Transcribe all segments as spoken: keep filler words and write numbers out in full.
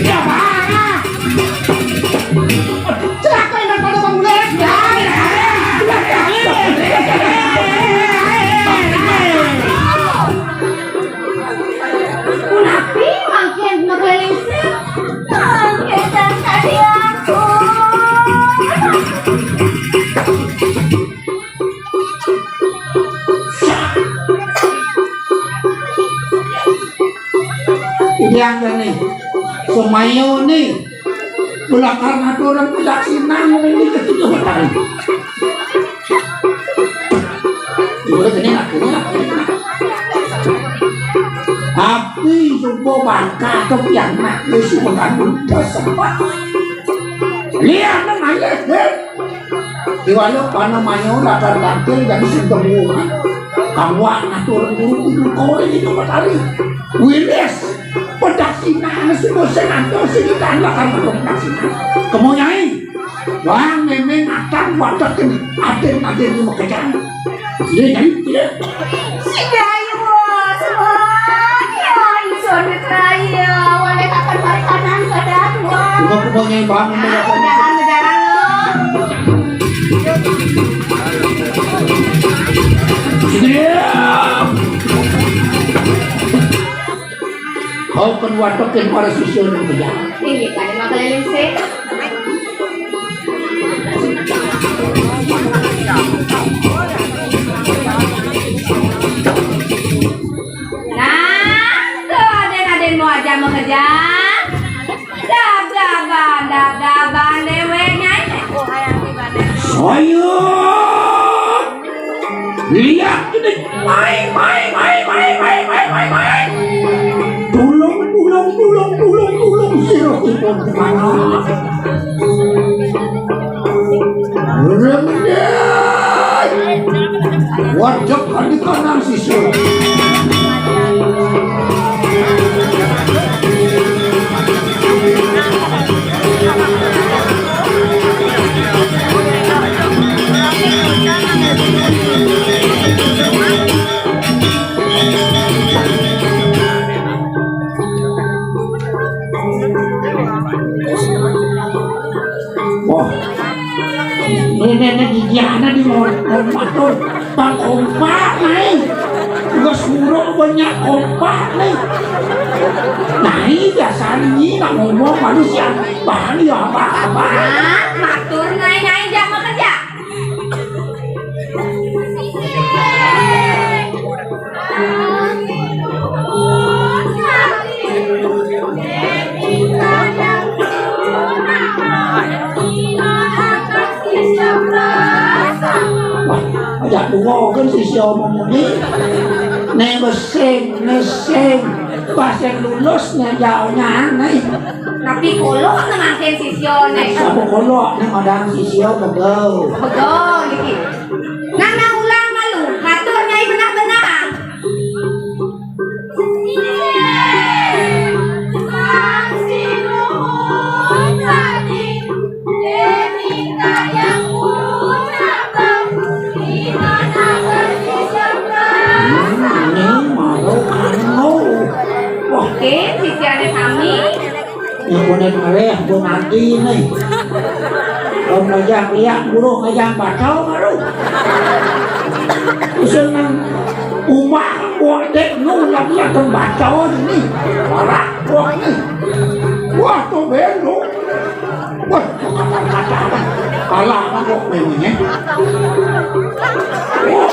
Ya, Pak. Celaka, enak pada bangunan. Punapi mangkin nagalingsir? Mangkin dan tadi aku. Ini yang nih, semayo nih. Belakang ada orang pedak sinang ini ketika matahari. Boleh kena lah, kena lah, kena lah. Tapi coba bangka ke pianak ni semua kan udah sempat. Lihat nang aja, deh. Di walau panah mayo latar tampil jadi sing temu. Kamu anak turun guru itu kau ini cuma tadi. Wilis. Pedak sinang semua senato sini kan latar tampil pedak sinang. Kamu nyai. Wah, memang akan watak ini. Aden-aden ini makejang. Iya, jadi, iya. Sing ayu, wah, semua. Ya, iso duit raya. Walai kapan balik kanan, kadang, wah. Cuma aku mau nyai bangun, mau dapat. Jangan, jangan, loh. Iya. Kau kan watokin para sisya nang kerja. Ini kan emang keliling sih. Nah, tuh aden-aden mau aja mau kerja. Dab-daban, dab-daban deweknya ini. Saya lihat ini, mai, mai, mai. Tulung, tulung, tulung, tulung, tulung, sira kipun kemana? Urung deh. Wajib kali kanan sisir. Wah. Ini, ini, ini, di mana di mau, mau matur? Bang kompak, nih. Juga suruh banyak kompak, nih. Nah, ini biasa nih, nak ngomong manusia. Bahan ya apa-apa. Nah, matur, nyai, nyai, jangan kerja. Wah, ajak tuwa kan sisya omong muni. Nek mesing, mesing. Pas yang lulus nek jauhnya aneh. Tapi kolok nang mangkin sisya nek. Sapa kolok nek madang sisya begel. Begel iki. Nang nang ulang malu, matur nyai benah-benah. Wah, oke, sisiane sami. Yang konek ngeleh, gue nanti nih. Om ngajak liak, guru ngajak bacau baru. Seneng umah, wadek, nu lagi akan bacau ini. Warak, wah ini. Wah, tuh belu. Wah, kata-kata. Kalah kok memangnya. Wah.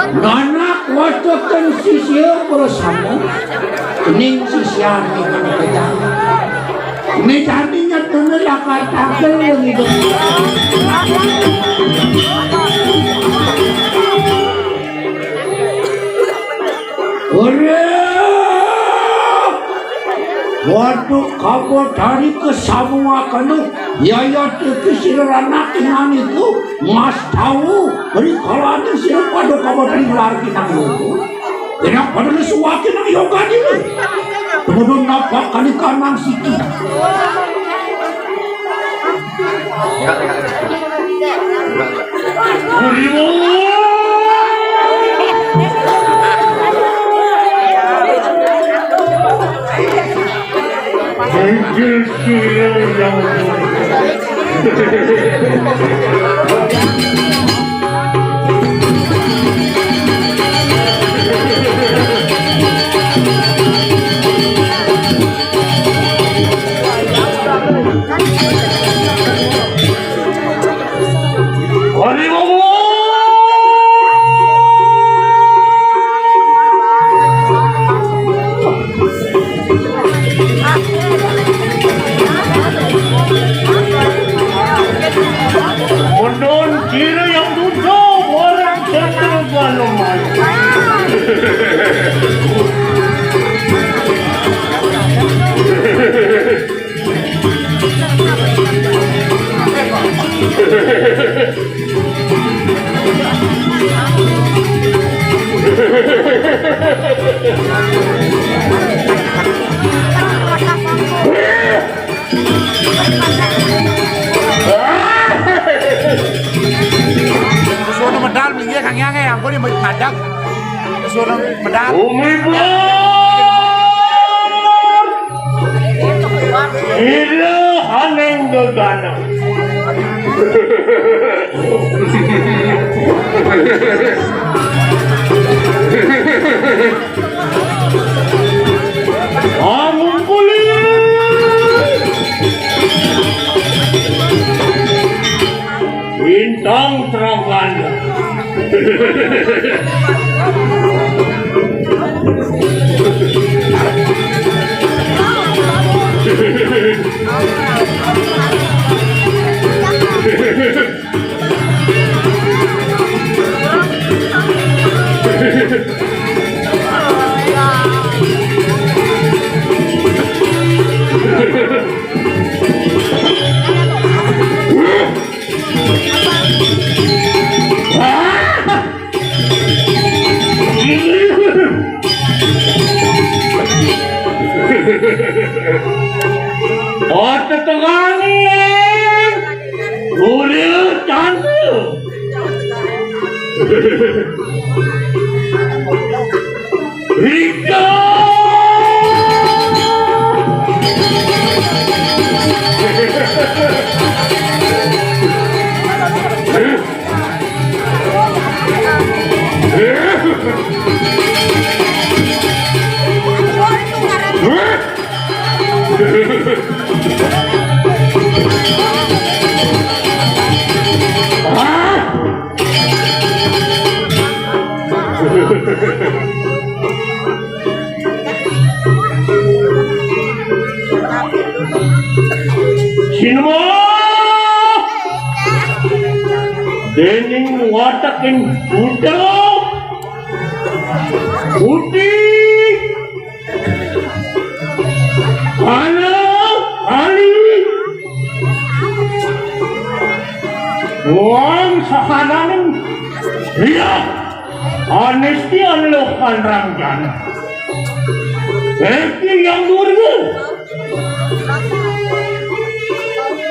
Nanak wataken sisya bersama. Kening sisya ning pejah. Ini tadi nyatane lakar takel gitu. Ora. Waduh, kabar dari kesamuakanu. Yaya teki sira ranak ingan itu, mas tahu, beri kalane sira pada kabar dari lari nang yoga. Enak pada lesuwake nang yoga dulu. Kemudian napak kali kanang siki. Hariwo. Hari Bobo! Mendon kira yang duda orang kata ganuman. Suruh medal, minggir, kang Yang, eh, ampun, dia ngadak. Suruh medal. Umi Bor! Ira haning gegana. Amun pulih. Bintang terang ganda. Otot tengah ni. Kuda cantik. Rika. Sinema dening wateking buta putih. Halo, Ali. Wong sahananing. Iya. Anesti Allah kanrang jana. Eki yang durga.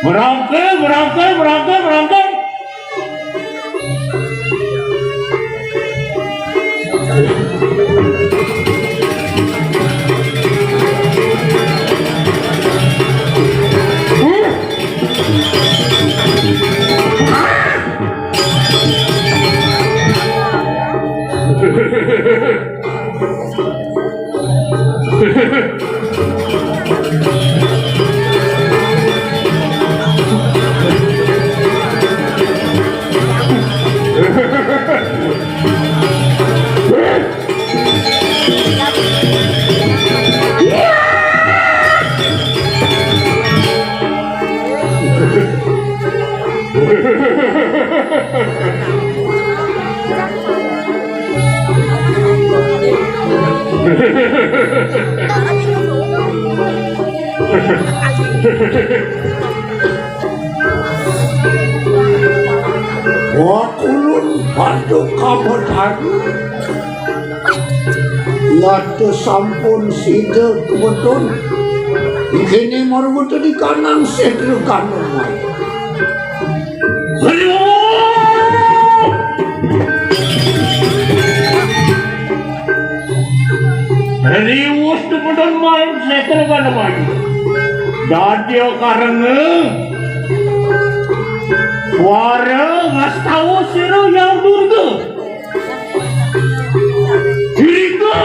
Merangke, merangke, merangke, merangke. Wah, ulun bantu kabar tadi. Lata sampun sida kebetul. Kini marwata di kanang sedra kanang. Riwus kebetul main sedra kanang. Dadya karengeng. Wara ngastawa sira Hyang Durga. Durga!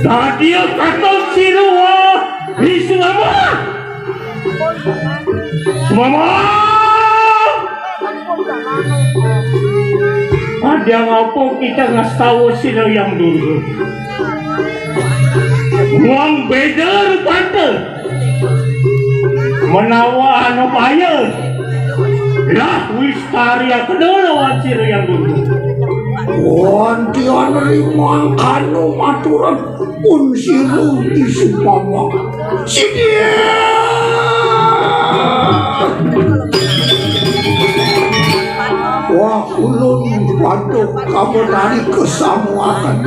Dadya katon sira, Wisnu Mama. Mama. Ada ngapa kita ngastawa sira Hyang Durga? Wong beda rupane. Menawa anupaya. Lah wis karya kedalawan sira Hyang Durga. Wantian rimangkana maturan pun sira Wisnu Mama. Sidya. Wah, ulun Paduka Betari kesamuaken.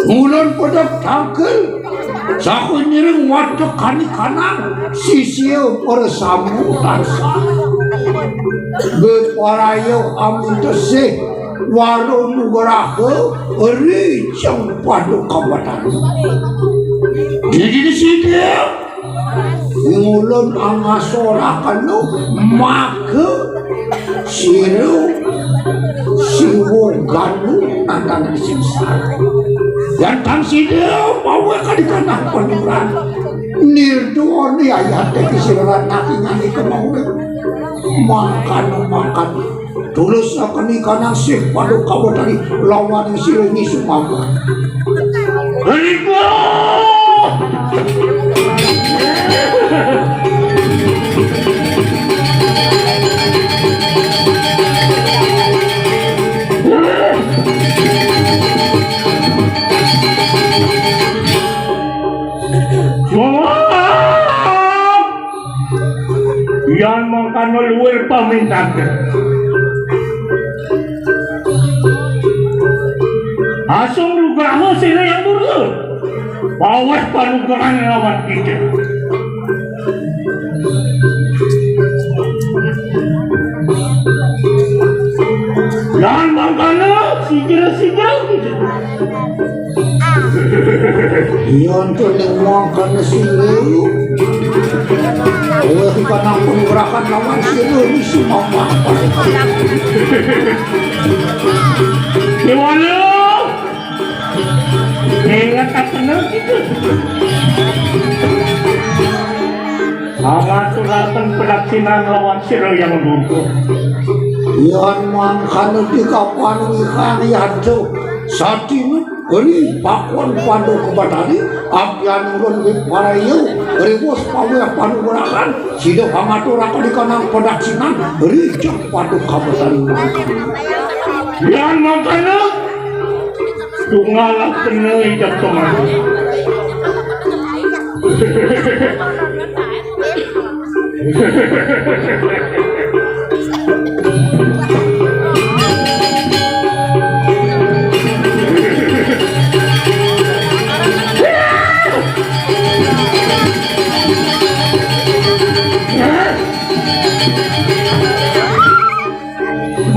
Ulun pedek tangkil. Saku nyiring wadek kanikanang sisia persamu tansah. Beparaya amun tesih warung nugraha rijeng Paduka Betari. Didi sida. Ngulun angasorakana maka sira siwa ganu nantang singsara. Yan tang sida mawa kadikanang panuran. Nirduani ayate sira nangingane kemauran. Mangkana mangkana. Tulus sakeni kanang sih Paduka Betari lawan sira Wisnu Mama. Riko! Wah! Yan mangkana luwih pamintan. Asung nugraha sira Hyang Durga. Paweh panugrahan lawan kita. Yan mangkana sigra-sigra kita. Iya, antuk ning mangkana sira. Wah, ikan aku gerakan lawan sira ni si mama. Dewala. Ingat tak bener gitu. Amaturaken pedaksinan lawan sira Hyang Durga. Yan mangkana dikapan wikan yaduk. Satinu ri pakon Paduka Betari, apian ulun wiparaya, riwus paweh panugrahan, sida pangaturaken ikanang pedaksinan, rijeng Paduka Betari. Yan mangkana, tunggal kena ijab teman.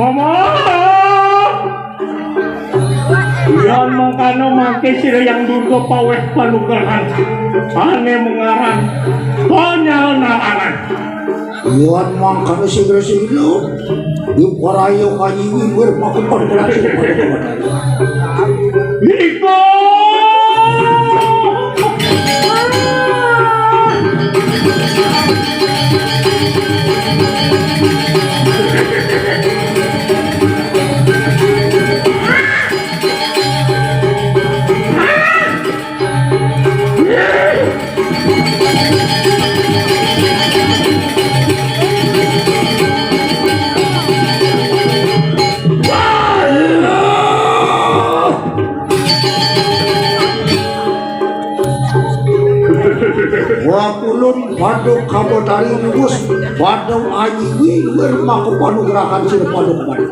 Mama! Yan mangkana mangke sira Hyang Durga paweh panugrahan ane mengaran Panyalnarangan. Yan mangkana sigra-sigra, yuparaya kanyiwi wir makupan berhasil. Iko! Wah, ulun Paduka Ka Betari luwes pada ayiwi wir maka panugrahan sira pada kembali.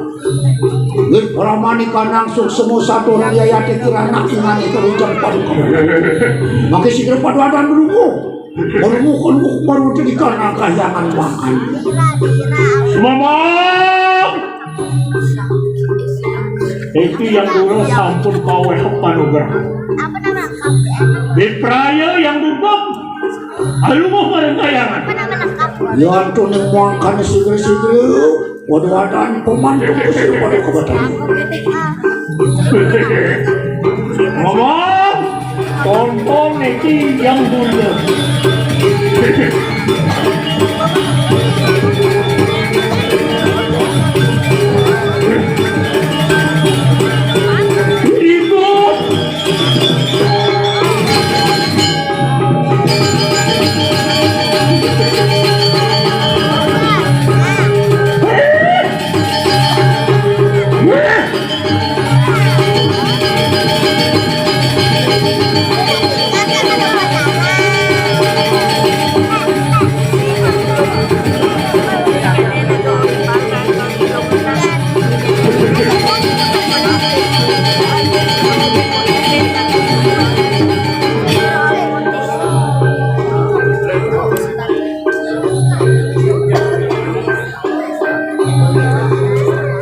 Wir pramani kanang suksema satur yayate kirana ingane kerucap pada kembali. Maka sira pada adan berunggu. Berunggu kan baru jadi kanang kahyangan makan. Mamang! Iki yang dulu sampun kaweh panugrahan. Bipraya yang dugem. Aluh, marang kayangan. Ya, antu ning mangkane sigri-sigri. Waduh, adan pemantu sing pada kebetulan. Ngomong, tonton iki yang dulu. Ribut.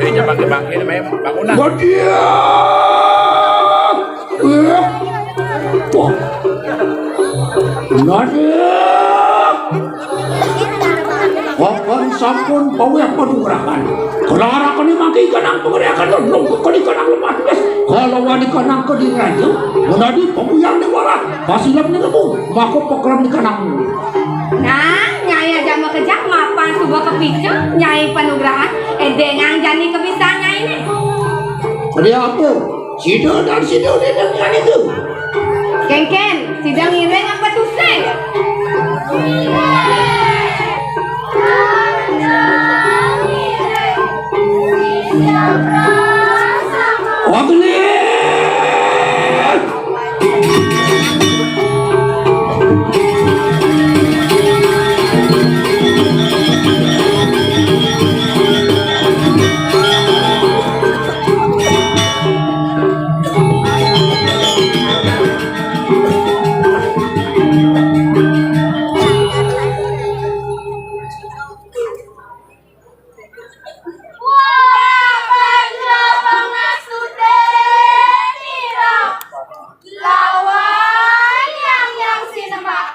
Ini bangke-bangke namanya bangunan. Badia. Wah. Nadia. Papan sampun paweh panugrahan. Kelarakane mangke ikanang pengeriakan nunggu kene ikanang lemah wis. Kalau wani kanang kediraja, menadi pembuyang dewara, pasilem nemu, maka pekrem ikanang. Nah, Nyai aja makejang mapan suba kapica, Nyai panugrahan, eh, dengan jani kebisan Nyai ne. Kadi apa? Sida dan sida dene nganitu. Kenken, sida ngiring apa tusing? Wagene. Wah, panjang pangasude nira. Lawan yang yang sinemak.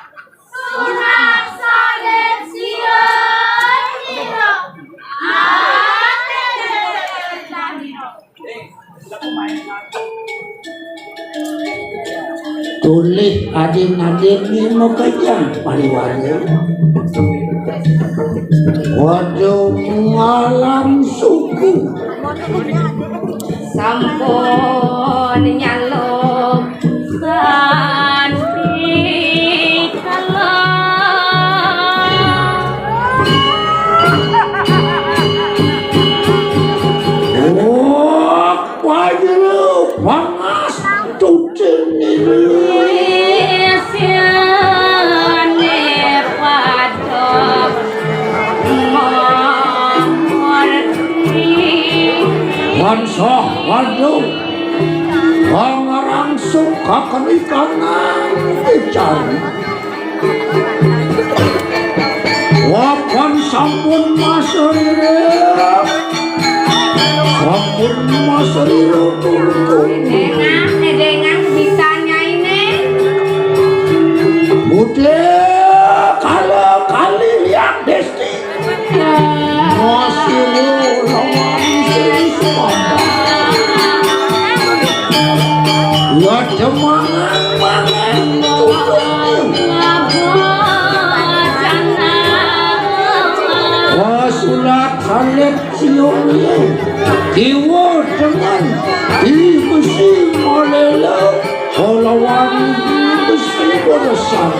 Sunat saden sira nira. Ate nira. Tulih adin-adin ni makejang pariwara. Waduh, ngalam suku. Sampun nyaluk sandikala. Oh, wajah pangas tucing ini. Isine padha ngerti. Tansah waduh pangrangsuk kakenikanan dicari. Wapan sampun masrira. Sampun masrira turun. Dengan, dengan bisa nyaine. Budhe kala kali liak desti. Masih lawan sing selamat. Ya demangan mangan. Wah, sulat salib siung. Kiwa dengan di besi malela. Kalawan besi beresan.